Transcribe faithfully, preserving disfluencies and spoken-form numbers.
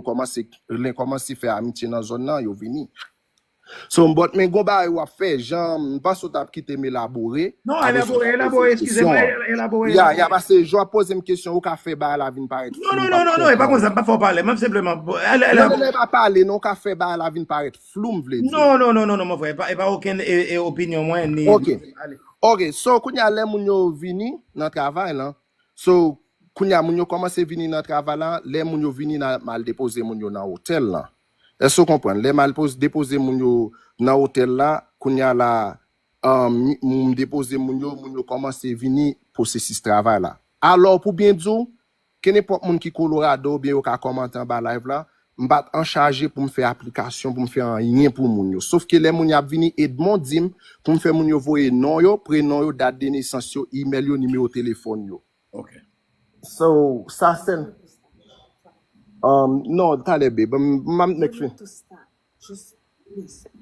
kòmanse, lè kòmanse fè amitye nan zòn nan, yo vini. So, but men gon bagay w ap fè, jan m panse w t ap kite m elabore. Non, elabore, elabore, eskize mwen, elabore. Ya, ya, paske jan w ap poze m kesyon, ou ka fè bagay la vin parèt flou. Non, non, non, non, non, e pa konsa, m pa fè w pale, m ap senpleman. Non, men lè pa pale, non, ou ka fè bagay la vin parèt flou, m vle di. Non, non, non, non, non, mon frè, e pa okenn e, e opinyon mwen, ni. Ok. Ok, so, kounye a lè moun yo vini nan travay lan, so, kounye a moun yo kòmanse vini nan travay la, lè moun yo vini nan m al depoze moun yo nan otèl lan. Èske w konprann? Lè m al poz- depoze moun yo nan otèl la, kounye a la, um, m depoze moun yo, moun yo kòmanse vini pwosesis travay la. Alò, pou byen di w, kenenpòt moun ki Colorado, oubyen yo ka kòmante anba live la, m pa t anchaje pou m fè aplikasyon, pou m fè anyen pou moun yo. Sof ke lè moun y ap vini, Edmond di m pou m fè moun yo voye non yo, prenon yo, dat de nesans yo, imèl yo, nimewo telefòn yo. Ok. So, sa sèl. Um, non, talè, babe. M, m ap nèk fin. To stop. Just listen.